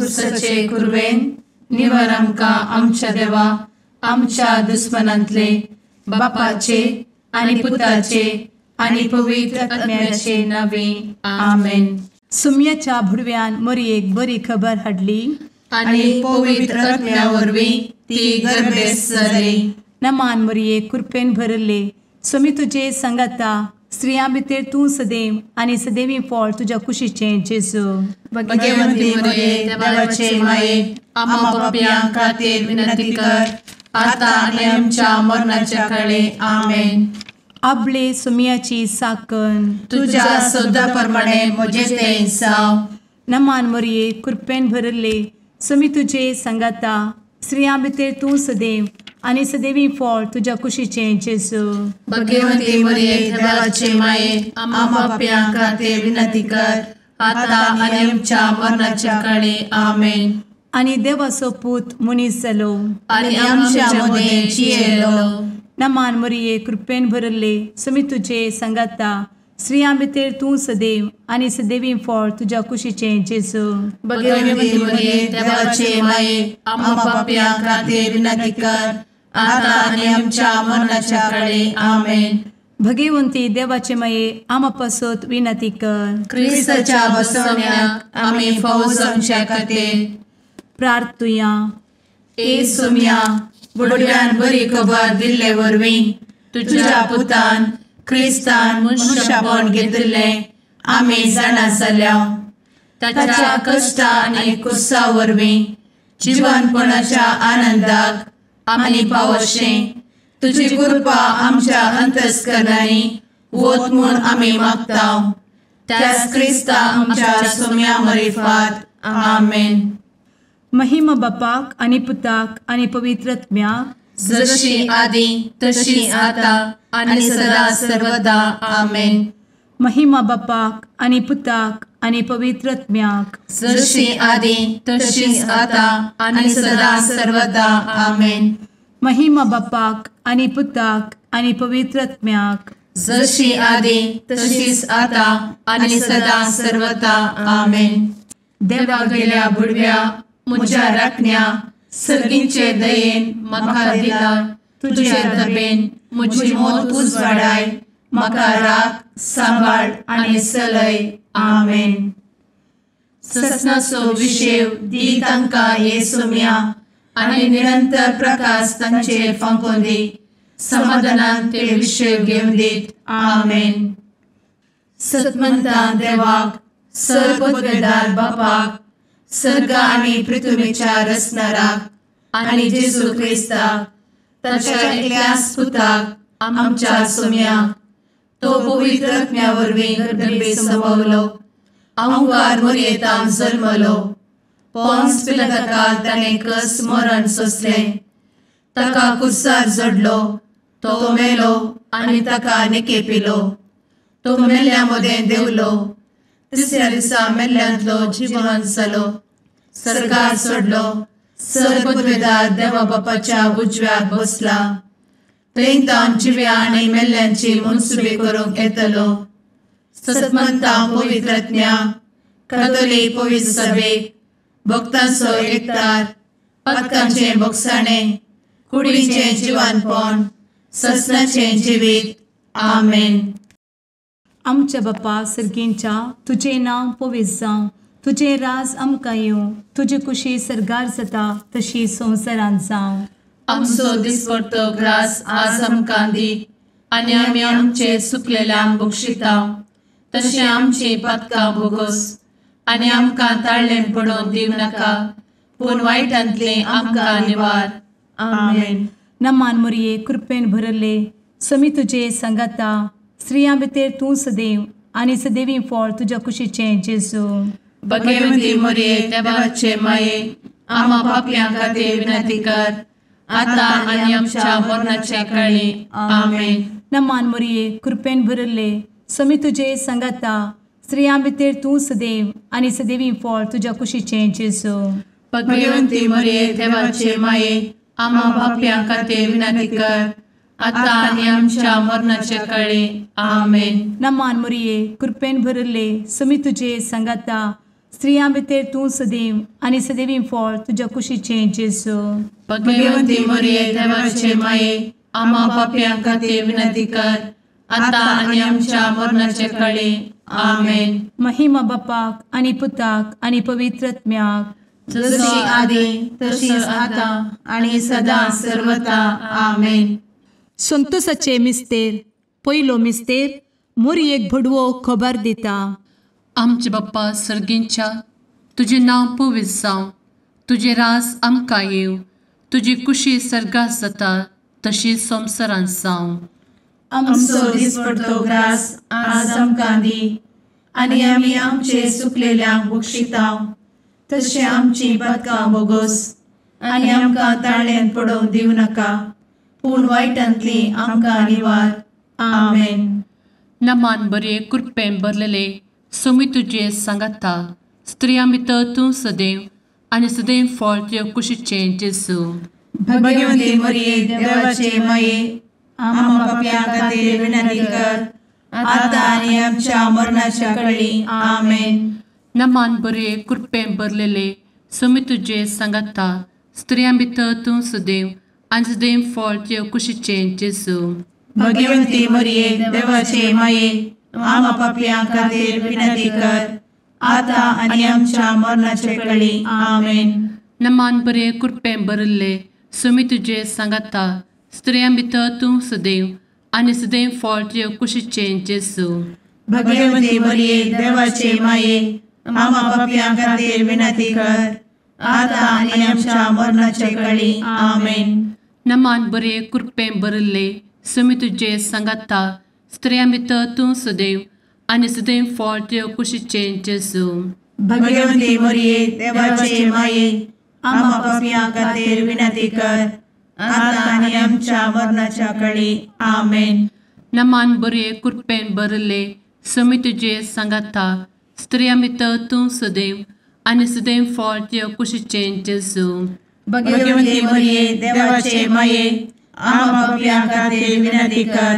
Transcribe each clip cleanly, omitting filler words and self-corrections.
कुर्साचे कुरवेन निवर आमकां आमच्या देवा आमच्या दुस्मनांतले बापाचे आनी पुताचे आनी पवित्र आत्म्याचे नावे आमेन. सुम्याच्या भुडव्यान मोरयेक बरी खबर हाडली आनी पवित्र आत्म्या वरवीं ती गर्भेस्त जाली. नमान मोरये, कृपेन भरले, स्वामी तुजे संगाता, स्त्रियां भितर तूं सदैव आनी सदैवी फळ तुज्या कुशीचें जेजू. भगवंती मोरये, देवाचे माये, आम्हा पापयां खातीर विनंती कर आता आनी आमच्या मरणाच्या काळे. आमेन. आपले सुम्याची साकन तुज्या सदा प्रमाणे म्हजें तें जावं. नमान मोरये, कृपेन भरले, स्वामी तुजे संगाता, स्त्रियां भितर तूं सदैव आनी सदैवी फळ तुज्या कुशीचें जेजू. भगवंती मोरये, देवाचे माये, आम्हा पापयां खातीर विनंती कर आता आनी आमच्या मरणाच्या काळे. आमेन. आनी देवाचो पूत मनीस जालो आनी आमच्या मदें जियेलो. नमान मोरये, कृपेन भरले, स्वामी तुजे संगाता, स्त्रियां भितर तूं सदैव आनी सदैवी फळ तुज्या कुशीचें जेजू. भगवंती मोरये, देवाचे माये, आम्हा पापयां खातीर विनंती कर आता आनी आमच्या मरणाच्या काळे. आमेन. भगवंती देवाचे माये, आम्हा पासत विनंती कर. क्रिस्ताच्या बसवण्याक आमी फावो जावच्या खातीर प्रार्थुया. ए सुम्या, बुडव्यान बरी खबर दिल्ले वरवीं तुज्या पुतान क्रिस्तान मनशापण घेतिल्लें आमी जाणा जाल्या. ताच्या कश्टा आनी कुर्सा वरवीं जिवनपणाच्या आनंदाक आमी पावशें तुजी कृपा आमच्या अंतस्करणांनी वत म्हूण आमी मागता. त्याच क्रिस्ता आमच्या सुम्या मरिफात. आमेन. महिमा बापाक आनी पुताक आनी पवित्र आत्म्याक, जशी आदी तशी आता आनी सदा सर्वदा. आमेन. महिमा बापाक आनी पुताक आनी पवित्र आत्म्याक, जशी आदी तशी आता आनी सदा सर्वदा. आमेन. महिमा बापाक आनी पुताक आनी पवित्र आत्म्याक, जशी आदी तशीच आता आनी सदा सर्वदा. आमेन. देवा गेल्या बुडव्या म्हज्या राखण्या सर्गींचे दयेन म्हाका दिला तुजे दबेन म्हजी मोत उजवाडाय, म्हाका राख सांबाळ आनी सलय. आमेन. ससनाचो विशेव दी तांकां हे सुम्या आनी निरंतर प्रकाश तांचेर फांकोवन दी, समाधानान ते विशेव घेवन दीत. आमेन. सतमंता देवाक, सर्वपदवेदार बापाक, सर्ग आनी पृथ्वीच्या रचणाराक आनी जेजू क्रिस्ताक ताच्या एकल्याच पुताक आमच्या सुम्याक, तो पवित्र आत्म्या वरवीं गर्भे संभवलो, अहंकार मोरयेतान जल्मलो, पोन्स पिलाताकाल ताणें कस मरण सोंसलें, ताका कुर्सार जडलो, तो मेलो आनी ताका निकेपिलो, तो मेल्ल्या मदें देंवलो, तिसऱ्या दिसा मेल्ल्यांतलो जिवन जालो, सर्गार सोडलो, सर्वपदवेदार देवा बापाच्या उजव्याक बसला, थंय तावन जिव्या आनी मेल्ल्यांची मनसुबी करूंक येतलो. सतमंता पवित्र आत्म्या, कातोलीक पवित्र सभेक, भक्तांचो एकतार, पातकांचें भोगसाणें, कुडीचें जिवानपण, ससनाचें जिवीत. आमेन. आमच्या बापा सर्गींच्या, तुजें नांव पवित्र जावं, तुजें राज आमकां येवं, तुजी कुशी सर्गार जाता तशी संवसारांत जावं. आमचो दिसपडतो ग्रास आज आमकां दी आनी आमी आमचे सुकलेल्यांक बक्षिता तशें आमची पातकां भोगोस आनी आमकां ताळ्ळें पडोवन दिवं नाका, पूण वायटांतलें आमकां निवार. आमेन. नमान मोरये, कृपेन भरले, स्वामी तुजे संगाता, स्त्रियां भितर तूं सदैव आनी सदैवी फळ तुज्या कुशीचें जेजू. भगवंती मोरये, देवाचे माये, आम्हा पापयां खातीर विनंती कर आता आनी आमच्या मरणाच्या काळी. आमेन. नमान मोरये, कृपेन भरले, स्वामी तुजे संगाता, स्त्रियां भितर तूं सदैव आनी सदैवी फळ तुज्या कुशीचें जेजू. भगवंती मोरये, देवाचे माये, आम्हा पापयां खातीर विनंती कर आता आनी आमच्या मरणाच्या काळी. आमेन. नमान मोरये, कृपेन भरले, स्वामी तुजे संगाता, स्त्रियां भितर तूं सदैव आनी सदैवी फळ तुज्या कुशीचें जेजू. भगवंती मरिये देवाचे माये, आम्हा पापयां खातीर विनंती कर, आतां आनी आमच्या मरणाचे कळी. आमेन. महिमा बापाक आनी पुताक आनी पवित्र आत्म्याक, जशी आदी तशीच आतां आनी सदां सर्वता. आमेन. संतोषाचे मिस्तेर. पयलो मिस्तेर मोरयेक भडवो खबर दिता. आमचे बाप्पा सर्गींच्या, तुजें नांव पवित्र जावं, तुजें राज आमकां येवं, तुजी कुशी सर्गात जाता तशी संवसारांत जावं. आमचो दिसपडतो ग्रास आज आमकां दी, आनी आमी आमचे सुकलेल्यांक बक्षिता तशें आमची पातकां बोगोस, आनी आमकां ताळ्यांत पडोवंक दिवं नाका, पूण वायटांतली आमकां निवार. आमेन. नमान बरे कृपेन भरलेले सोमी तुजे सांगाता, स्त्रियां भितर तूं सदैव आनी सदैव फळ तुज्या कुशीचें जेजू. भगवंती मरिये देवाचे माये, आम्हा पापयां खातीर विनंती कर, आतां आनी आमच्या मरणाच्या कळी. आमेन. नमान बरे कृपेन भरलेले सोमी तुजे सांगाता, स्त्रियां भितर तूं सदैव आनी सदैव फळ तुज्या कुशीचें जेजू. भगवंती मरिये देवाचे माये, आम्हा पापयां खातीर विनंती कर, आतां आनी आमच्या मरणाचे कळी. आमेन. नमान बरे कृपेन भरिल्ले सोमी तुजे सांगाता, स्त्रियां भितर तूं सदैव आनी सदैव फळ तुज्या कुशीचें जेजू. भगवंती मरिये देवाचे माये, आम्हा पापयां खातीर विनंती कर, आतां आनी आमच्या मरणाचे कळी. आमेन. नमान बरे कृपेन भरिल्ले सोमी तुजे सांगाता, स्त्रियां भितर तूं सदैव आनी सदैव फळ तुज्या कुशीचें जेजू. भगवंती मरिये देवाचे माये, आम्हा पापयां खातीर विनंती कर, आतां आनी आमच्या मरणाच्या कळी. आमेन. नमान बरे कृपेन भरिल्ले सोमी तुजे सांगाता, स्त्रियां भितर तूं सदैव आनी सदैव फळ तुज्या कुशीचें जेजू. भगवंती मरिये देवाचे माये, आम्हा पापयां खातीर विनंती कर,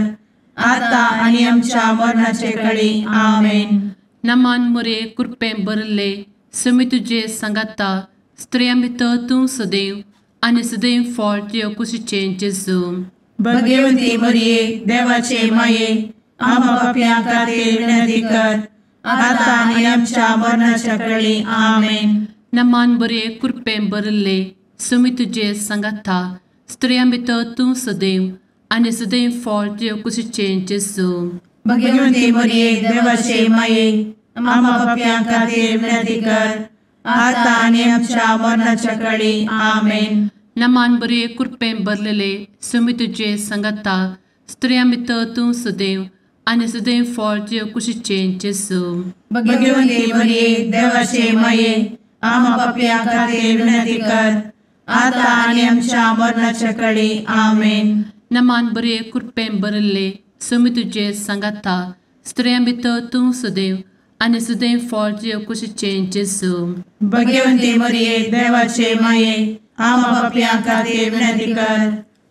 आतां आनी आमच्या मरणाचे कळी. आमेन. नमान मरिये कृपेन भरिल्ले सोमी तुजे सांगाता, स्त्रियां भितर तूं सदैव आनी सदैव फळ तुज्या कुशीचें जेजू. भगवंती मरिये देवाचे माये, आम्हा पापयां खातीर विनंती कर, आतां आनी आमच्या मरणाच्या कळी. आमेन. नमान बरे कृपेन भरिल्ले सोमी तुजे सांगाता, स्त्रियां भितर तूं सदैव आनी सदैव फळ तुज्या कुशीचें जेजू. भगवंती मरिये देवाचे माये, आम्हा पापयां खातीर विनंती कर, आतां आनी आमच्या मरणाच्या कळी. आमेन. नमान बरे कृपेन भरलेले सोमी तुजे सांगाता, स्त्रियां भितर तूं सदैव आनी सदैव फळ तुज्या कुशीचें जेजू. भगवंती मरिये देवाचे माये, आम्हा पापयां खातीर विनंती कर, आतां आनी आमच्या मरणाच्या कळी. आमेन. नमान बरे कृपेन भरिल्ले सोमी तुजे सांगाता, स्त्रियां भितर तूं सदैव आनी सदैव फळ तुज्या कुशीचें जेजू. भगवंती मरिये देवाचे माये, आम्हा पापयां खातीर विनंती कर,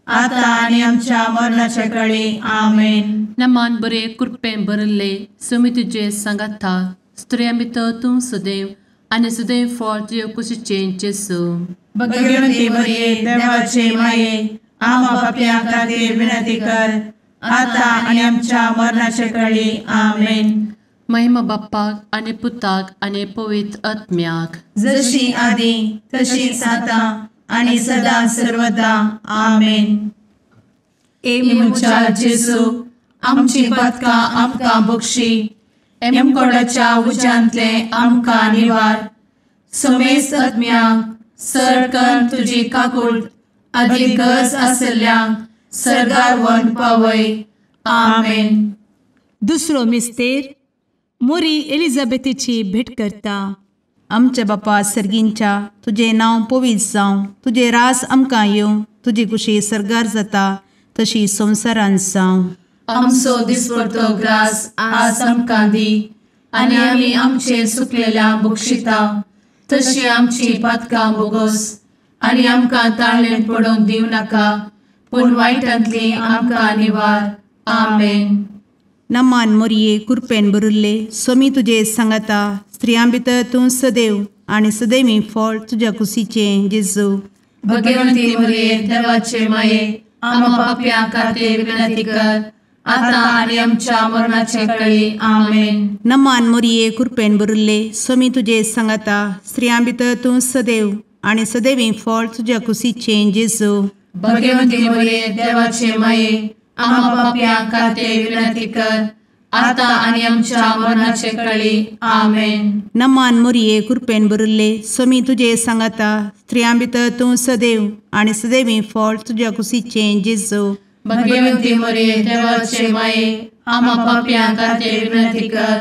आतां आनी आमच्या मरणाच्या कळी. आमेन. नमान बरे कृपेन भरिल्ले सोमी तुजे सांगाता, स्त्रियां भितर तूं सदैव आनी सदैव फळ तुज्या कुशीचें जेजू. भगवंती मरिये देवाचे माये, आम्हा पापयां खातीर विनंती कर, आतां आनी आमच्या मरणाचे कळी. आमेन. महिमा बाप्पाक आनी पुताक आनी पवित्र आत्म्याक, जशी आदी तशीच आतां आनी सदां सर्वदा. आमेन. ए म्हज्या जेजू, आमची पातकां आमकां बक्षी, एमकोडाच्या उज्यांतले आमकां निवार, समेस्त आत्म्यांक सर तुजी काकूट आदी गरज आशिल्ल्यांक सर्गार व्हरून पावय. आमेन. दुसरो मिस्तेर मोरी एलिझाबेथीची भेट करता. आमच्या बापा सर्गींच्या, तुजें नांव पवित्र जावं, तुजें रास आमकां येवं, तुजी कुशी सर्गार जाता तशी संवसारांत जावं. आमचो दिसपडतो ग्रास आज आमकां दी, आनी आमी आमचे सुकलेल्या बक्षिता तशी आमची पातकां बोगोस, आनी आमकां ताळ्ळेंत पडोवंक दिवं नाका, पूण वायटांतली आमकां निवार. आमेन. नमान मोरये कृपेन भरिल्ले, स्वामी तुजे सांगाता, स्त्रियां भितर तूं सदैव आनी सदैवी फळ तुज्या कुशीचें जेजू। भगवंती मरिये देवाचे माये आम्हा पाप्यां खातीर विनंती कर आता आनी आमच्या मरणाचे वेळी। आमेन। नमान मोरये कृपेन भरिल्ले स्वामी तुजे सांगाता स्त्रियां भितर तूं सदैव आनी सदैवी फळ तुज्या कुशीचें जेजू। भगवंती मरिये देवाचे माये आम्हा पाप्यां खातीर विनंती कर आता आनी आमच्या मरणाचे वेळी। आमेन। नमान मोरये कृपेन भरिल्ले स्वामी तुजे सांगाता स्त्रियां भितर तूं सदैव आनी सदैवी फळ तुज्या कुशीचें जेजू। भगवंती मरिये देवाचे माये आम्हा पाप्यां खातीर विनंती कर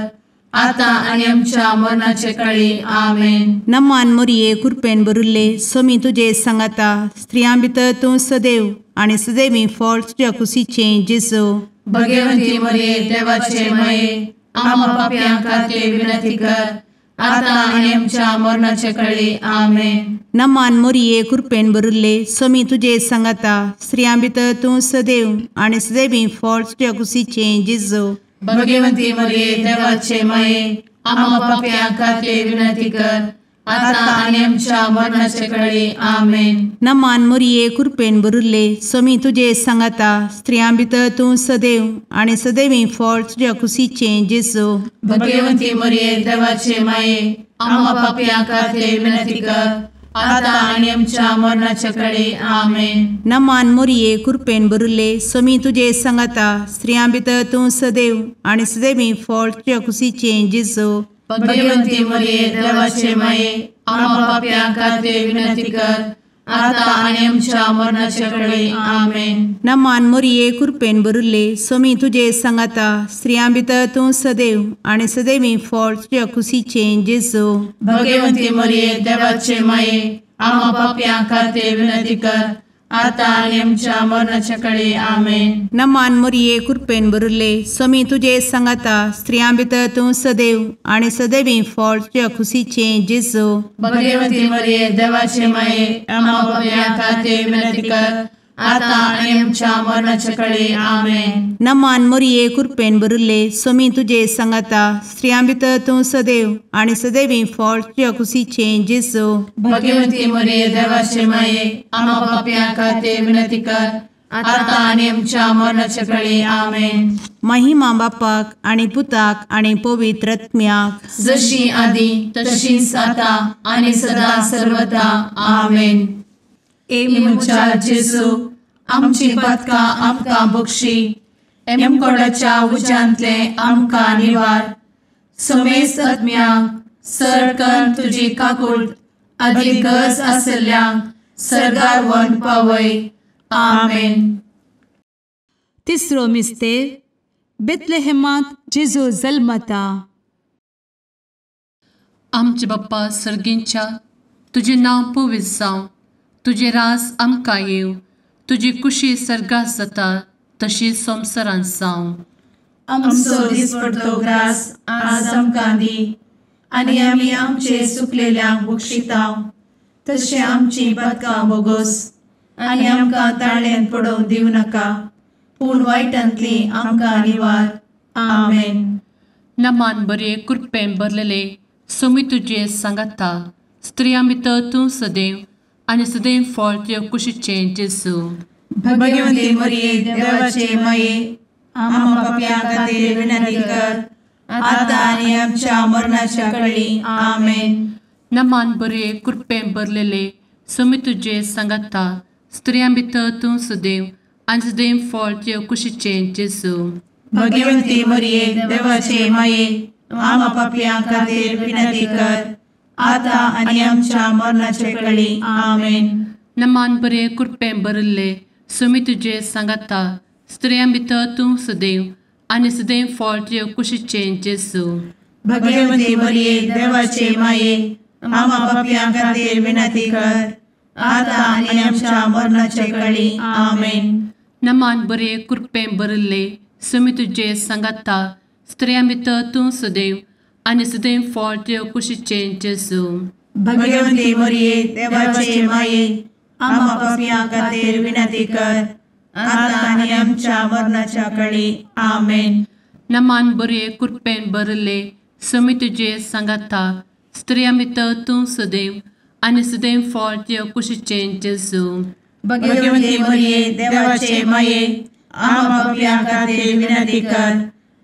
आता आनी आमच्या मरणाचे वेळी। आमेन। नमान मोरये कृपेन भरिल्ले स्वामी तुजे सांगाता स्त्रियां भितर तूं सदैव आनी सदैवी फळ तुज्या कुशीचें जेजू। भगवंती मरिये देवाचे माये आम्हा पाप्यां खातीर विनंती कर आता आनी आमच्या मरणाचे वेळी। आमेन। नमान मोरये कृपेन भरिल्ले स्वामी तुजे सांगाता स्त्रियां भितर तूं सदैव आनी सदैवी फळ तुज्या कुशीचें जेजू। भगवंती मरिये देवाचे माये आम्हा पाप्यां खातीर विनंती कर आता आनी आमच्या मरणाचे वेळी। आमेन। नमान मोरये कृपेन भरिल्ले स्वामी तुजे सांगाता स्त्रियां भितर तूं सदैव आनी सदैवी फळ तुज्या कुशीचें जेजू। भगवंती मरिये देवाचे माये आम्हा पाप्यां खातीर विनंती कर आता आनी आमच्या मरणाचे वेळी। आमेन। नमान मोरये कृपेन भरिल्ले स्वामी तुजे सांगाता स्त्रियां भितर तूं सदैव आनी सदैवी फळ तुज्या कुशीचें जेजू। भगवंती मरिये देवाचे माये आम्हा पाप्यां खातीर विनंती कर आता आनी आमच्या मरणाचे वेळी। आमेन। नमान मोरये कृपेन भरिल्ले स्वामी तुजे सांगाता स्त्रियां भितर तूं सदैव आनी सदैवी फळ तुज्या कुशीचें जेजू। भगवंती मरिये देवाचे माये आम्हा पाप्यां खातीर विनंती कर आता आनी आमच्या मरणाचे वेळी। आमेन। नमान मोरये कृपेन भरिल्ले स्वामी तुजे सांगाता स्त्रियां भितर तूं सदैव आनी सदैवी फळ तुज्या कुशीचें जेजू। भगवंती मरिये देवाचे माये आम्हा पाप्यां खातीर विनंती कर आता आनी आमच्या मरणाचे वेळी। आमेन। नमान मोरये कृपेन भरिल्ले स्वामी तुजे सांगाता स्त्रियां भितर तूं सदैव आनी सदैवी फळ तुज्या कुशीचें जेजू। भगवंती मरिये देवाचे माये आम्हा पाप्यां खातीर विनंती कर आता आनी आमच्या मरणाचे वेळी। आमेन। महिमा बापाक आनी पुताक आनी पवित्र आत्म्याक जशी आदी तशीच आता आनी सदा सर्वदा। आमेन। ए म्हज्या जेजू आमची पातकां आमकां बक्षी एमकोडाच्या उज्यांतले आमकां निवार समेस्त आत्म्यांक सरकन तुजी काकूट आदी गरज आसल्ल्यांक सर्गार व्हरून पावय। आमेन। तिसरो मिस्तेर बेथलेहेमांत जेजू जल्मता। आमचे बाप्पा सर्गींच्या तुजें नांव पवित्र जावं, तुजें राज आमकां येवं, तुजी कुशी सर्गात जाता तशी संवसारांत जावं। आमचो दिसपडतो ग्रास आज आमकां दी आनी आमी आमचे सुकलेल्यांक बक्षिता तशें आमची पातकां बोगोस आनी आमकां ताळ्यान पडोवंक दिवं नाका पूण वायटांतली आमकां निवार। आमेन। नमान बरे कृपेन भरलेले स्वामी तुजे सांगाता स्त्रियां भितर तूं सदैव आनी सदैव फळ तुज्या कुशीचें जेजू। भगवंती मरिये देवाचे माये आम्हा पाप्यां खातीर विनंती कर आता आनी आमच्या मरणाच्या वेळी। आमेन। नमान बरे कृपेन भरलेले स्वामी तुजे सांगाता स्त्रियां भितर तूं सदैव आनी सदैव फळ तुज्या कुशीचें जेजू। भगवंती मरिये देवाचे माये आम्हा पाप्यां खातीर विनंती कर आता आनी आमच्या मरणाचे वेळी। आमेन। नमान बरे कृपेन भरिल्ले स्वामी तुजे सांगाता स्त्रियां भितर तूं सदैव आनी सदैव फळ तुज्या कुशीचें जेजू। भगवंती मरिये देवाचे माये आम्हा पाप्यां खातीर विनंती कर आता आनी आमच्या मरणाचे वेळी। आमेन। नमान बरे कृपेन भरिल्ले स्वामी तुजे सांगाता स्त्रियां भितर तूं सदैव आनी सदैव फळ तुज्या कुशीचें जेजू। भगवंती मरिये देवाचे माये आम्हा पाप्यां खातीर विनंती कर आता आनी आमच्या मरणाच्या वेळी। आमेन। नमान बरे कृपेन भरिल्ले समी तुजे सांगाता, स्त्रियां भितर तूं सदैव आनी सदैव फळ तुज्या कुशीचें जेजू। भगवती मरिये देवाचे माये, आम्हा पाप्यां खातीर विनंती कर,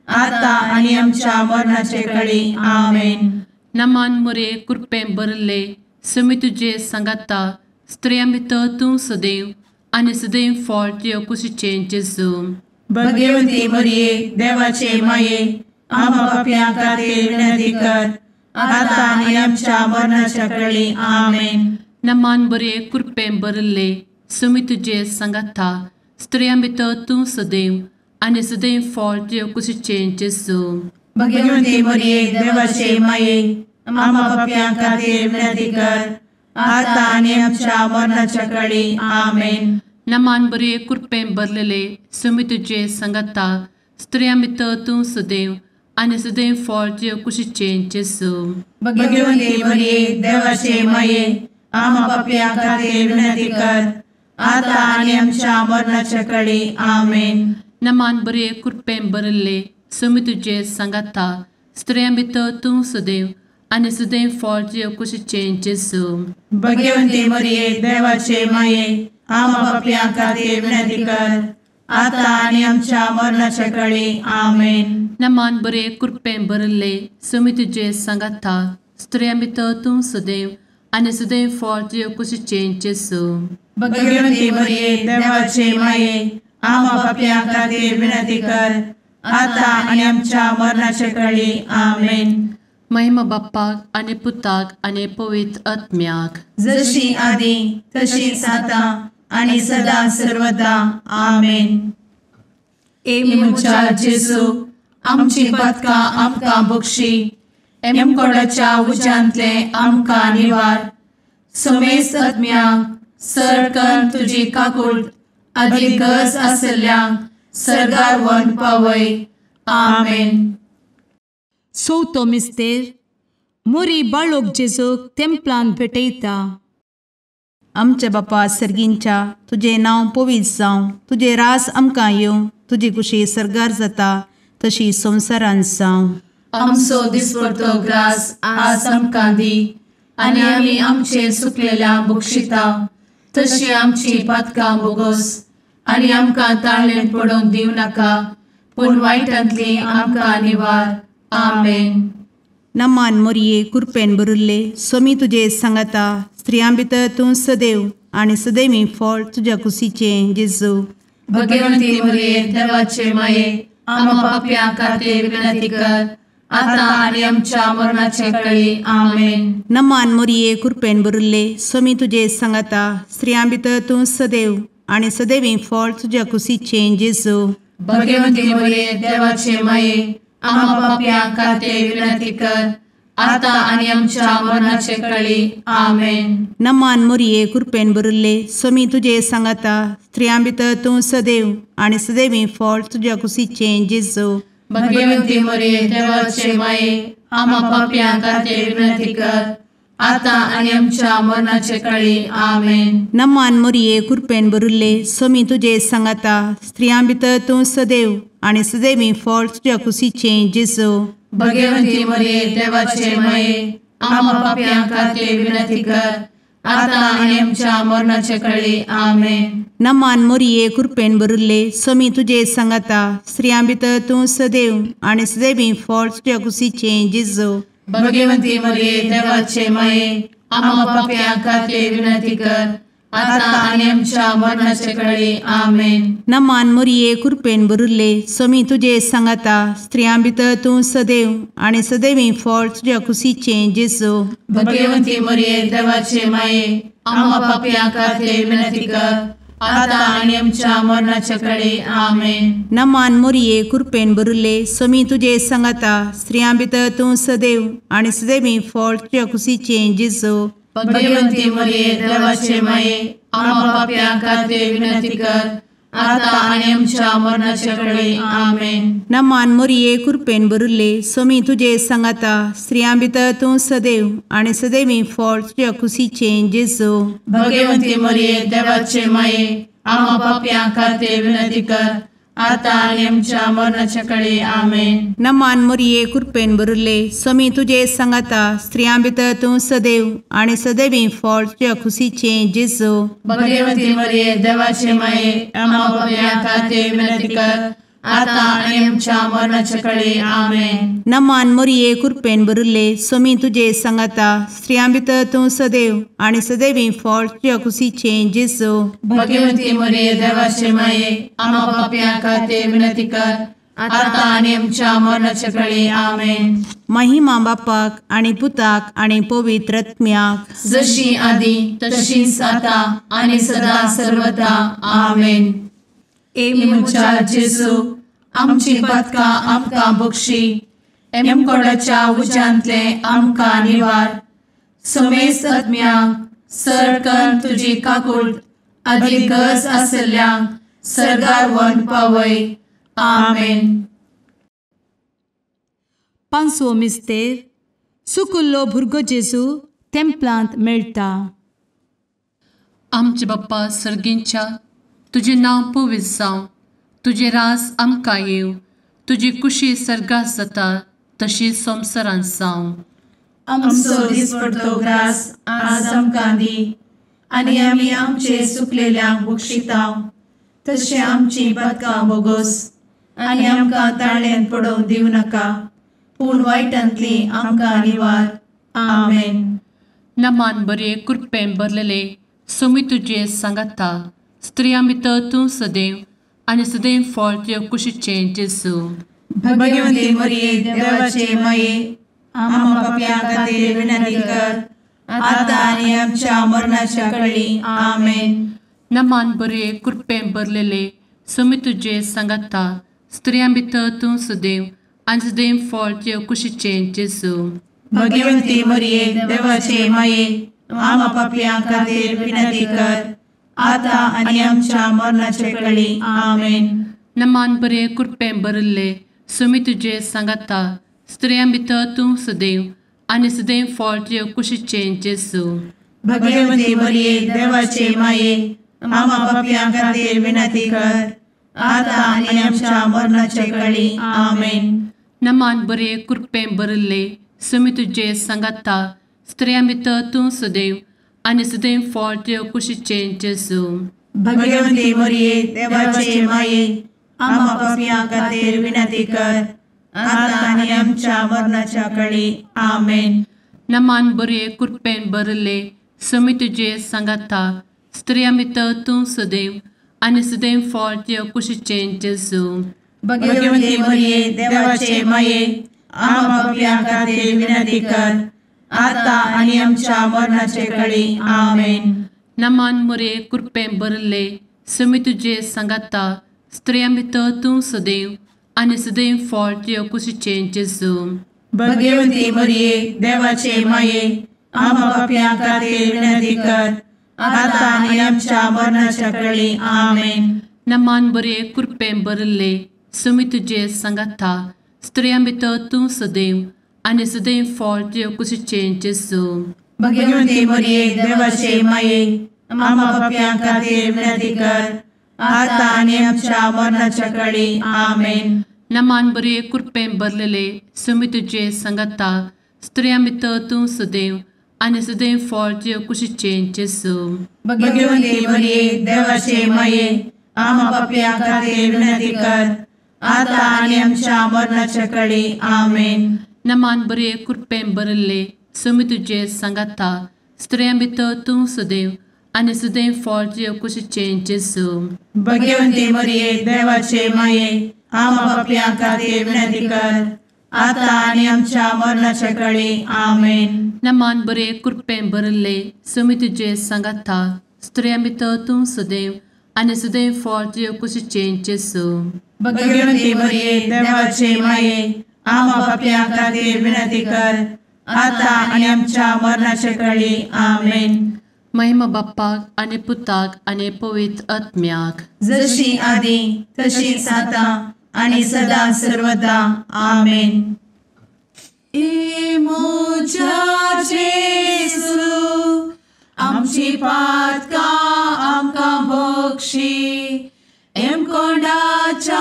आता आनी आमच्या मरणाचे कळी। आमेन। नमान मोरये, कृपेन भरिल्ले, समी तुजे सांगाता, स्त्रियां भितर तूं सदैव आनी सदैव फळ तुज्या कुशीचें जेजू। भगवती मरिये देवाचे माये, आम्हा पाप्यां खातीर विनंती कर, आता आनी आमच्या मरणाच्या कळी। आमेन। नमान बरे, कृपेन भरिल्ले, समी तुजे सांगाता, स्त्रियां भितर तूं सदैव आनी सदैव फळ तुज्या कुशीचें जेजू। भगवती मरिये देवाचे माये, आम्हा पाप्यां खातीर विनंती कर, आता आनी आमच्या मरणाच्या कळी। आमेन। नमान बरे, कृपेन भरलेले, समी तुजे सांगाता, स्त्रियां भितर तूं सदैव आनी सदैव फळ तुज्या कुशीचें जेजू। भगवती मरिये देवाचे माये, आम्हा पाप्यां खातीर विनंती कर, आता आनी आमच्या मरणाच्या कळी। आमेन। नमान बरे, कृपेन भरिल्ले, समी तुजे सांगाता, स्त्रियां भितर तूं सदैव आनी सदैव फळ तुज्या कुशीचें जेजू। भगवती मरिये देवाचे माये, आम्हा पाप्यां खातीर विनंती कर, आता आनी आमच्या मरणाच्या कळी। आमेन। नमान बरे, कृपेन भरिल्ले, समी तुजे सांगाता, स्त्रियां भितर तूं सदैव आनी सदैव फळ तुज्या कुशीचें जेजू। भगवती मरिये देवाचे माये, आम्हा पाप्यां खातीर विनंती कर, आता आनी आमच्या मरणाच्या कळी। आमेन। महिमा बाप्पाक आनी पुताक आनी पवित्र आत्म्याक, जशी आदी तशीच आता आनी सदा सर्वदा। आमेन। ए म्हज्या जेजू, आमची पातकां आमकां बक्षी, एमकोडाच्या उज्यांतले आमकां निवार, समेस्त आत्म्यांक सरकन तुजी काकूट आदी गरज आसल्ल्यांक सर्गार व्हरून पावय। आमेन। चवथो मिस्तेर, मोरी बाळोक जेजूक तेंपलान भेटयता। आमच्या बापा सर्गींच्या, तुजें नांव पवित्र जावं, तुजें राज आमकां येवं, तुजी कुशी सर्गार जाता तशी संवसारांत जावं। आमचो दिसपडतो ग्रास आज आमकां दी, आनी आमी आमचे सुकलेल्या बक्षिता तशी आमची पातकां बोगोस, आनी आमकां ताळेन पडोवंक दिवं नाका, पूण वायटांतली आमकां निवार। आमेन। नमान मोरये, कृपेन भरिल्ले, स्वामी तुजे सांगाता, स्त्रियां भितर तूं सदैव आनी सदैवी फळ तुज्या कुशीचें जेजू। भगवती मरिये देवाचे माये, आम्हा पाप्यां खातीर विनंती कर, आता आनी आमच्या मरणाचे कळी। आमेन। नमान मोरये, कृपेन भरिल्ले, स्वामी तुजे सांगाता, स्त्रियां भितर तूं सदैव आनी सदैवी फळ तुज्या कुशीचें जेजू। भगवती मरिये देवाचे माये, आम्हा पाप्यां खातीर विनंती कर, आता आनी आमच्या मरणाचे कळी। आमेन। नमान मोरये, कृपेन भरिल्ले, स्वामी तुजे सांगाता, स्त्रियां भितर तूं सदैव आनी सदैवी फळ तुज्या कुशीचें जेजू। भगवती मरिये देवाचे माये, आम्हा पाप्यां खातीर विनंती कर, आता आनी आमच्या मरणाचे कळी। आमेन। नमान मोरये, कृपेन भरिल्ले, स्वामी तुजे सांगाता, स्त्रियां भितर तूं सदैव आनी सदैवी फळ तुज्या कुशीचें जेजू। भगवती मरिये देवाचे माये, आम्हा पाप्यां खातीर विनंती कर, आता आनी आमच्या मरणाचे कळी। आमेन। नमान मोरये, कृपेन भरिल्ले, स्वामी तुजे सांगाता, स्त्रियां भितर तूं सदैव आनी सदैवी फळ तुज्या कुशीचें जेजू। भगवती मरिये देवाचे माये, आम्हा पाप्यां खातीर विनंती कर, आता आनी आमच्या मरणाचे कळी। आमेन। नमान मोरये, कृपेन भरिल्ले, स्वामी तुजे सांगाता, स्त्रियां भितर तूं सदैव आनी सदैवी फळ तुज्या कुशीचें जेजू। भगवती मरिये देवाचे माये, आम्हा पाप्यां खातीर विनंती कर, आता आनी आमच्या मरणाचे कळी। आमेन। नमान मोरये, कृपेन भरिल्ले, स्वामी तुजे सांगाता, स्त्रियां भितर तूं सदैव आनी सदैवी फळ तुज्या कुशीचें जेजू। भगवती मरिये देवाचे माये, आम्हा पाप्यां खातीर विनंती कर, आता आनी आमच्या मरणाचे कळी। आमेन। नमान मोरये, कृपेन भरिल्ले, स्वामी तुजे सांगाता, स्त्रियां भितर तूं सदैव आनी सदैवी फळ तुज्या कुशीचें जेजू। भगवती मरिये देवाचे माये, आम्हा पाप्यां खातीर विनंती कर, आतां आनी आमच्या मरणाच्या कडे आमेन. नमान मोरये कृपेन भरिल्ले स्वामी तुजे सांगाता स्त्रियां भितर तूं सदैव आनी सदैवी फळ तुज्या खुशीचें जेजू. भगवती मरिये देवाचे माये आम्हा पाप्यां खातीर विनंती कर आतां आनी आमच्या मरणाच्या कडे आमेन. नमान मोरये कृपेन भरिल्ले स्वामी तुजे सांगाता स्त्रियां भितर तूं सदैव आनी सदैवी फळ तुज्या खुशीचें जेजू. भगवती मरिये देवाचे माये आम्हा पाप्यां खातीर विनंती कर आतां आनी आमच्या मरणाच्या कडे आमेन. महिमा बापाक आनी पुताक आनी पवित्र आत्म्याक जशी आदी तशीच आतां आनी सदा सर्वदा आमेन. ए म्हज्या जेजू आमची पातकां आमकां बक्षी एमकोडाच्या उज्यांतले आमकां निवार समेस्त आत्म्यांक सरकन तुजी काकूट आदी गरज आसल्ल्यांक सरगार वन पावय आमेन. पांचवो मिस्तेर सुकुल्लो भुरगो जेजू तेम्पलांत मेळटा. आमचे बाप्पा सर्गींच्या तुजें नांव पवित्र जावं, तुजें राज आमकां येवं, तुजी कुशी सर्गात जाता तशी संवसारांत जावं. आमचो दिसपडतो ग्रास आज आमकां दी आनी आमी आमचे सुकलेल्यांक बक्षितांव तशें आमची पातकां बोगोस आनी आमकां ताळ्यांत पडोवंक दिवं नाका पूण वायटांतली आमकां निवार आमेन. नमान बरे कृपेन भरलेले स्वामी तुजे सांगाता स्त्रियां भितर तूं सदैव आनी सदैव फळ तुज्या कुशीचें जेजू. भगवती मरिये देवाचे माये आम्हा पाप्यां खातीर विनंती कर आतां आनी आमच्या मरणाच्या कडे आमेन. नमान बरे कृपेन भरलेले स्वामी तुजे सांगाता स्त्रियां भितर तूं सदैव आनी सदैव फळ तुज्या कुशीचें जेजू. भगवती मरिये देवाचे माये आम्हा पाप्यां खातीर विनंती कर आतां आनी आमच्या मरणाचे कडे आमेन. नमान बरे कृपेन भरिल्ले स्वामी तुजे सांगाता स्त्रियां भितर तूं सदैव आनी सदैव फळ तुज्या कुशीचें जेजू. भगवती मरिये देवाचे माये आम्हा पाप्यां खातीर विनंती कर आतां आनी आमच्या मरणाचे कडे आमेन. नमान बरे कृपेन भरिल्ले स्वामी तुजे सांगाता स्त्रियां भितर तूं सदैव आनी सदैव फळ तुज्या कुशीचें जेजू. भगवती मरिये देवाचे माये आम्हा पाप्यां खातीर विनंती कर आतां आनी आमच्या मरणाच्या कडे आमेन. नमान बरे कृपेन भरिल्ले स्वामी तुजे सांगाता स्त्रियां भितर तूं सदैव आनी सदैव फळ तुज्या कुशीचें जेजू. भगवती मरिये देवाचे माये आम्हा पाप्यां खातीर विनंती कर आतां आनी आमच्या मरणाचे कडे आमेन. नमान मरिये कृपेन भरिल्ले स्वामी तुजे सांगाता स्त्रियां भितर तूं सदैव आनी सदैव फळ तुज्या कुशीचें जेजू. भगवती मरिये देवाचे माये आम्हा पाप्यां खातीर विनंती कर आतां आनी आमच्या मरणाच्या कडे आमेन. नमान बरे कृपेन भरिल्ले स्वामी तुजे सांगाता स्त्रियां भितर तूं सदैव आनी सदैव फळ तुज्या कुशीचें जेजू. भगवती मरिये देवाचे माये आम्हा पाप्यां खातीर विनंती कर आतां आनी आमच्या मरणाच्या कडे आमेन. नमान बरे कृपेन भरलेले स्वामी तुजे सांगाता स्त्रियां भितर तूं सदैव आनी सदैव फळ तुज्या कुशीचें जेजू. भगवती मरिये देवाचे माये आम्हा पाप्यां खातीर विनंती कर आतां आनी आमच्या मरणाच्या कडे आमेन. नमान बरे कृपेन भरिल्ले स्वामी तुजे सांगाता स्त्रियां भितर तूं सदैव आनी सदैव फळ तुज्या कुशीचें जेजू. भगवती मरिये देवाचे माये आम्हा पाप्यां खातीर विनंती कर आतां आनी आमच्या मरणाच्या कडे आमेन. नमान बरे कृपेन भरिल्ले स्वामी तुजे सांगाता स्त्रियां भितर तूं सदैव आनी सदैव फळ तुज्या कुशीचें जेजू. भगवती मरिये देवाचे माये आम्हा पाप्यां खातीर विनंती कर आतां आनी आमच्या मरणाच्या कडे आमेन. महिमा बाप्पाक आनी पुताक आनी पवित्र आत्म्याक जशी आदी तशीच आतां आनी सदा सर्वदा आमेन. ए म्हज्या जेजू आमची पातकां आमकां बक्षी एमकोंडाच्या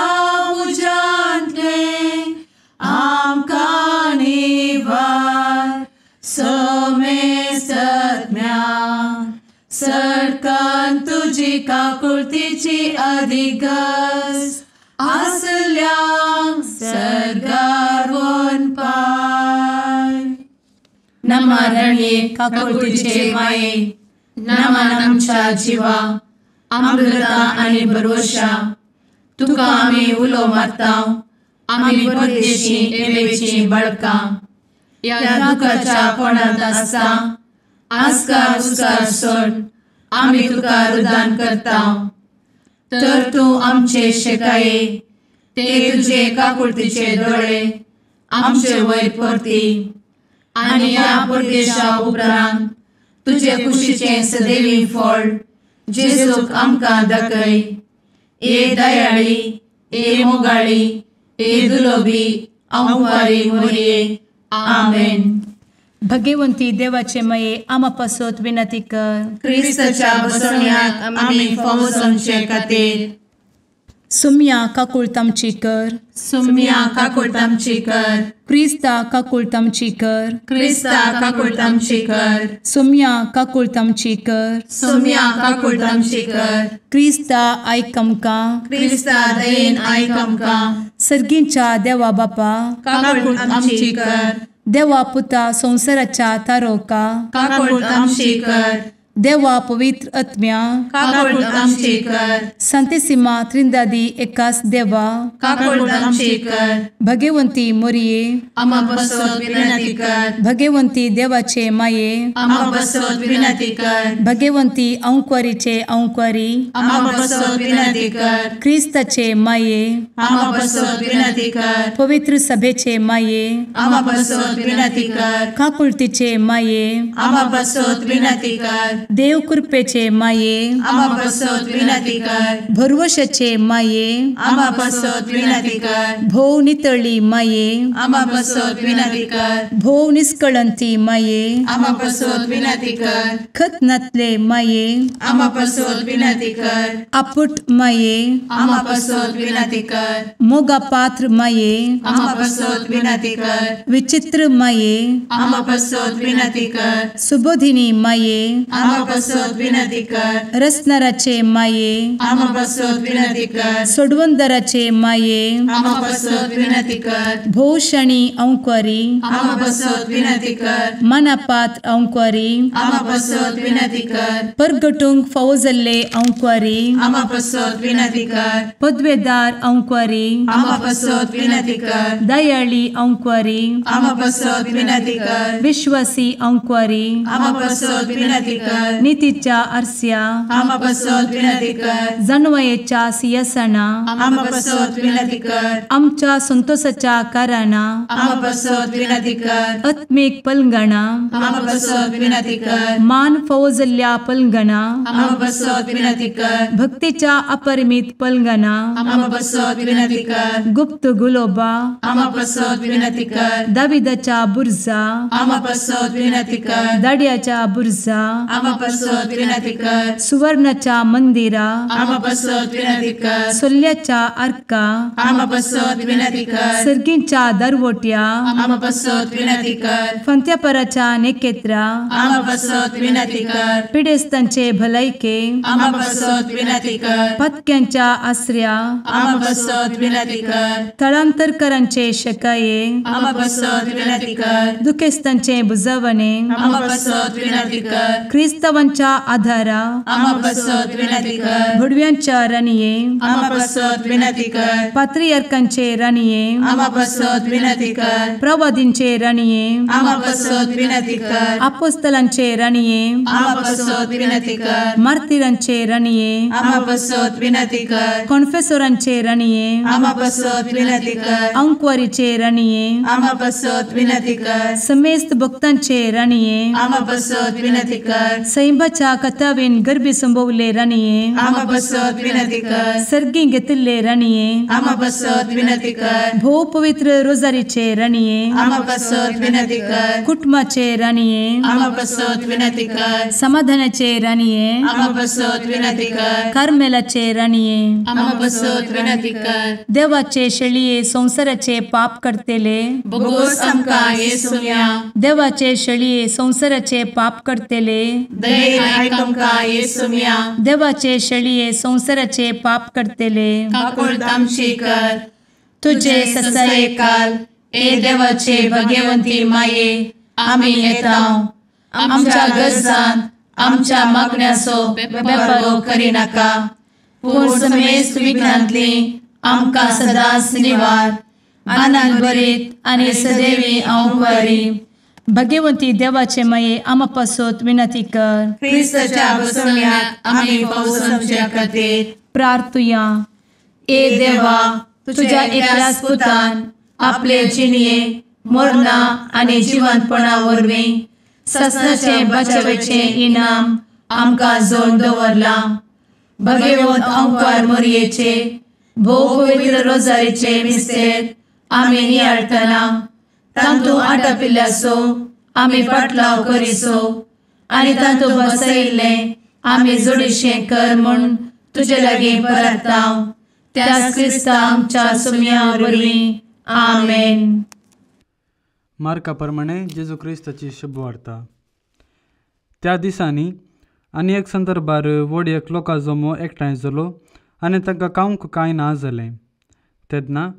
इगर्ज आसल्यांक सर्गार वनपाय. नमा रणये काकुळतीचे माये, नमन आमच्या जिवा, अमृता आनी भरवशा, तुका आमी उलो मारता, आमी परदेशी एवेची बळकां, ह्या दुखाच्या कोणांत आसता आस्कार उस्कार सोड आमी तुका रुदान करता. तर तूं आमचे शेकाये ते तुजे काकुळतीचे दोळे आमचे वयर परती आनी ह्या परदेशा उपरांत तुजे कुशीचें सदैवी फळ जेजूक आमकां दाखय. ए दयाळी, ए मोगाळी, ए दुलोबी अंवारी मोरये. आमेन. भगवंती देवाचे मये आमा पासत विनंती कर. क्रिस्ताच्या बसवण्याक आमी फावो जावचे खातीर. सुम्या काकुळट आमची कर. सुम्या काकुळट आमची कर. क्रिस्ता काकुळट आमची कर. क्रिस्ता काकुळट आमची कर. सुम्या काकुळट आमची कर. सुम्या काकुळट आमची कर. क्रिस्ता आयक आमकां. क्रिस्ता दयेन आयक आमकां. सर्गींच्या देवा बापा काकुळट आमची कर. देवा पुता संवसाराच्या तारोका काकुळट आमची कर. देवा पवित्र आत्म्या काकुळट आमची कर. संतेसिमा त्रिंदादी एकास देवा काकुळट आमची कर. भगवंती मोरये आमा पासत विनंती कर. भगवंती देवाचे माये आमा पासत विनंती कर. भगवंती अंकुरीचे अंकुरी आमा पासत विनंती कर. क्रिस्ताचे माये आमा पासत विनंती कर. पवित्र सभेचे माये आमा पासत विनंती कर. काकुळतीचे माये आमा पासत विनंती कर. देव कृपेचे माये आमा पासत विनंती कर. भरवशाचे माये आमा पासत विनंती कर. भोव नितळी माये आमा पासत विनंती कर. भोव निष्कळंती माये आमा पासत विनंती कर. खत नातले माये आमा पासत विनंती कर. आपुट माये आमा पासत विनंती कर. मोगा पात्र माये आमा पासत विनंती कर. विचित्र माये आमा पासत विनंती कर. सुबोधिनी माये आमा पासत विनंती कर. रसनाराचे माये आमा पासत विनंती कर. सोडवंदराचे माये आमा पासत विनंती कर. भोवशणी अंकुरी आमा पासत विनंती कर. मनापात्र अंकुरी आमा पासत विनंती कर. परगटूंक फावो जाल्ले अंकुरी आमा पासत विनंती कर. पदवेदार अंकुरी आमा पासत विनंती कर. दयाळी अंकुरी आमा पासत विनंती कर. विश्वासी अंकुरी आमा पासत विनंती कर. नितीच्या आरस्या आमा पासत विनंती कर. जानवयेच्या सिंहासना आमा पासत विनंती कर. आमच्या संतोषाच्या कारणा आमा पासत विनंती कर. आत्मीक पलंगणा आमा पासत विनंती कर. मान फावो जाल्ल्या पलंगणा आमा पासत विनंती कर. भक्तीच्या अपरिमित पलंगणा आमा पासत विनंती कर. गुप्त गुलोबा आमा पासत विनंती कर. दाविदाच्या बुर्जा आमा पासत विनंती कर. दाड्याच्या बुर्जा आमा पासत विनंती कर. सुवर्णाच्या मंदिरा आमा पासत विनंती कर. सोल्ल्याच्या आर्का आमा पासत विनंती कर. सर्गींच्या दरवट्या आमा पासत विनंती कर. फंत्यापराच्या नेकेत्रा आमा पासत विनंती कर. पिडेस्तांचे भलायके आमा पासत विनंती कर. पत्क्यांच्या आसऱ्या आमा पासत विनंती कर. थळांतरकरांचे शकाये आमा पासत विनंती कर. दुखेस्तांचे बुजवणे आमा पासत विनंती कर. क्रिस्तावांच्या आधारा आमा पासत विनंती कर. भुडव्यांच्या राणये आमा पासत विनंती कर. पात्रियार्कांचे राणये आमा पासत विनंती कर. प्रवादींचे राणये आमा पासत विनंती कर. आपोस्तलांचे राणये आमा पासत विनंती कर. मार्तिरांचे राणये आमा पासत विनंती कर. कॉन्फेसोरांचे राणये आमा पासत विनंती कर. अंकुवारीचे राणये आमा पासत विनंती कर. समेस्त भक्तांचे राणये आमा पासत विनंती कर. सैंबाच्या कथावेन गर्भी संभवले राणये आमा पासत विनंती कर. सर्गी घेतिल्ले राणये आमा पासत विनंती कर. भोव पवित्र रोजारीचे राणये आमा पासत विनंती कर. कुटुंबाचे राणये आमा पासत विनंती कर. समाधानाचे राणये आमा पासत विनंती कर. कार्मेलाचे राणये आमा पासत विनंती कर. देवाचे शेळये संवसाराचे पाप करतेले बोगोस आमकां येसुम्या देवाचे शेळये संवसाराचे पाप करतेले दयेन आयक आमकां येसुम्या। देवाचे शेळये संवसाराचे पाप करतले काकुळट आमची कर। तुजे ससायेकाल ए देवाचे भगवंती माये आमी येता आमच्या गरजान आमच्या मागण्याचो बेपर्वो करिनाका पूण समेस्त विघ्नांतली आमकां सदांच निवार। आनंद भरीत आनी सदैवी अंकुरी भगवंती देवाचे माये आमा पासत विनंती कर। क्रिस्ताच्या बसवण्याक आमी पावसाच्या खातीर प्रार्थुया। ए देवा तुझ्या एकल्याच पुतान आपले जिणये मरणा आनी जिवंतपणा वरवीं ससनाचे बचावेचे इनाम आमकां जोडून दवरलां। भगवंत अंकार मोरयेचे भोव पवित्र रोजारीचे मिस्तेर आमी नियाळटना तांतू आटापिल्ल्याचो आमी पाटलाव करिसो आनी तांतू बसयिल्लें आमी जोडीशें कर म्हूण तुजे लागीं परता त्याच क्रिस्ता आमच्या सुम्या वरवीं आमेन। मार्का प्रमाणे जेजू क्रिस्ताची शुभवार्ता। त्या दिसांनी आनी एक संदर्भार व्हड एक लोकां जमो एकठांय जालो आनी तांकां खावंक कांय ना जालें। तेन्ना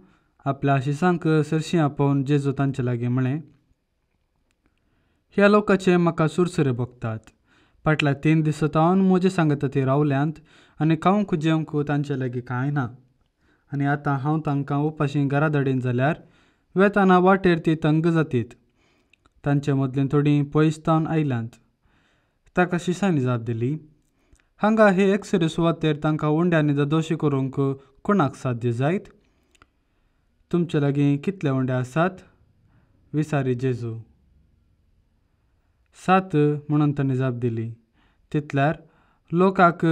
आपल्या शिसांक सरशीं आपोवन जेजू तांचे लागीं म्हळें, ह्या लोकांचे म्हाका सुरसुरे भोगतात। फाटल्या 3 दिसां सावन म्हजे सांगता ती रावल्यांत आनी खावंक जेवंक तांचे लागीं कांय ना आनी आतां हांव तांकां उपाशी घरा धाडीन जाल्यार वेताना वाटेर ती तंग जातीत। तांचे मदलीं थोडीं पयस तावन आयल्यांत। ताका शिसांनी जाप दिली, हांगा हे एकसुरे सुवातेर तांकां उंड्यांनी ददोशी करूंक कोणाक साध्य जायत? तुमचे लागीं कितले उंडे आसात? विचारी जेजू। 7 म्हणून ताणें जाप दिली। तितल्यार लोकांक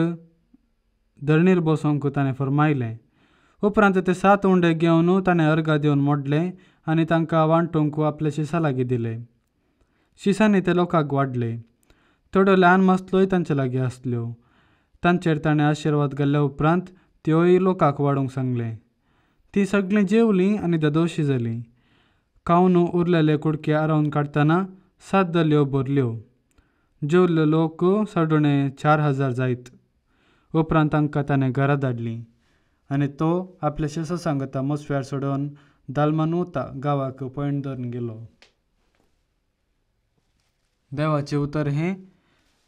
धरणीर बसोवंक ताणें फर्मायलें। उपरांत ते 7 उंडे घेवन ताणें अर्गां दिवन मोडले आनी तांकां वांटूंक आपल्या शिसां लागीं दिले। शिसांनी ते लोकांक वाडले। थोड्यो ल्हान मासल्योय तांचे लागीं आसल्यो। तांचेर ताणें आशिर्वाद घाल्ल्या उपरांत त्योय लोकांक वाडूंक सांगलें। तीं सगळीं जेवलीं आनी ददोशी जालीं। खावन उरलेले कुडके आरोवन काडटना 7 दल्यो भरल्यो। जेवल्ले लोक साडोणे 4000 जायत। उपरांत तांकां ताणें घरा धाडलीं आनी तो आपल्या शिसां सांगता मसव्यार सोडून दालमानुता गांवाक पयण धरून गेलो। देवाचें उतर हें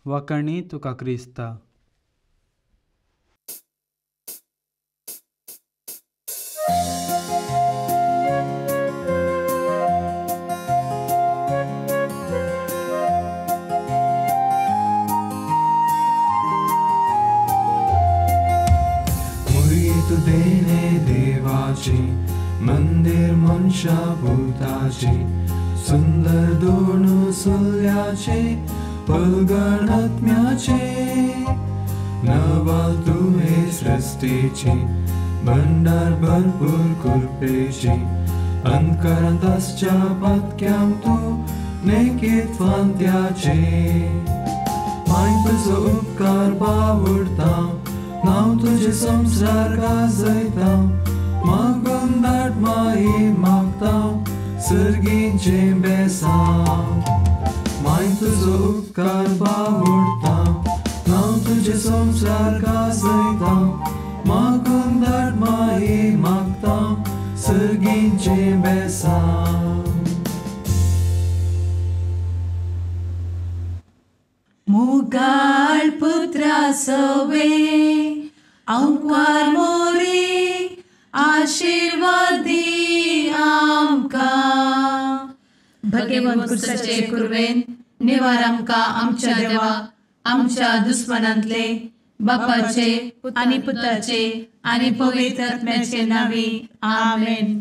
वाखाणी तुका क्रिस्ता। देणे देवाचे मंदिर मनशा भूताचे सुंदर दोन सुल्याचे पलगण आत्म्याचे नवाल तुवे सृष्टीचे भंडार भरपूर कृपेचे अंतकरांत आसच्या पातक्यांक तूं नेकीत फांत्याचे माय तुजो उपकार बावडता नांव तुजें संवसार गाजयता मागून धाड माई मागता सर्गीचें बेसांव माय तुजो उपकार बावडता नांव तुजें संवसार गाजयता मागून धाड माई मागता सर्गीचें बेसांव। मुगाळ पुत्रा सवे अंकुर मोरी आशीर्वादी आमकां। भगवंत क्रिस्ताचे कुर्वेन निवार आमकां आमच्या देवा आमच्या दुस्मनांतले बापाचे आनी पुताचे आनी पवित्र आत्म्याचे नांवी आमेन।